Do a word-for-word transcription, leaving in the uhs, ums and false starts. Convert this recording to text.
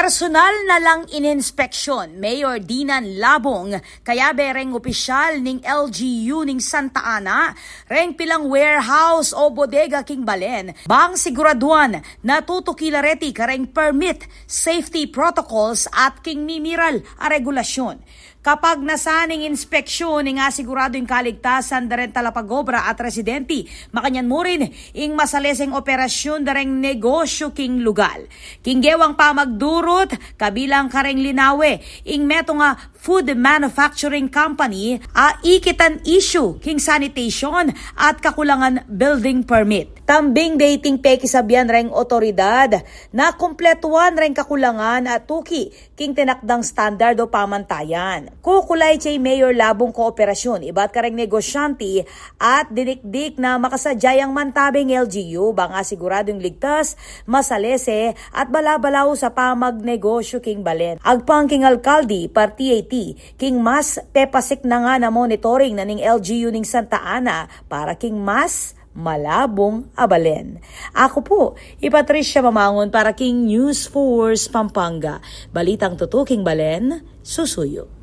Personal na lang ininspeksyon, Mayor Dinan Labong, kayabe reng opisyal ning L G U ning Santa Ana, reng pilang warehouse o bodega king balen, bang siguraduan na tutuki la reti kareng permit, safety protocols at king mimiral a regulasyon. Kapagnasan ning inspeksyon ing asiguradu ing kaligtasan dareng talapagobra at residenti, makanyan mu rin ing masaleseng operasyon dareng negosyu king lugal. King gewang pamagdurut, kabilang kareng linawe ing metung a food manufacturing company a ikitan issue king sanitation at kakulangan building permit. Tambing dayting pekisabyan reng otoridad na kumpletuan reng kakulangan a tuki king tinakdang standard o pamantayan. Kukulay chay Mayor Labong kooperasyon ibat kareng negosyante at dinikdik na makasadya yang mantabe ing L G U bang asiguradung ligtas, masalese at bala-balaus a pamagnegosyu king balen. Agpang king alkalde, parte iti king mas pepasiknangan a monitoring na ning L G U ning Santa Ana para king mas malabung a balen. Aku pu i Patricia Mamangun para king News Force Pampanga. Balitang tutuking balen, susuyu.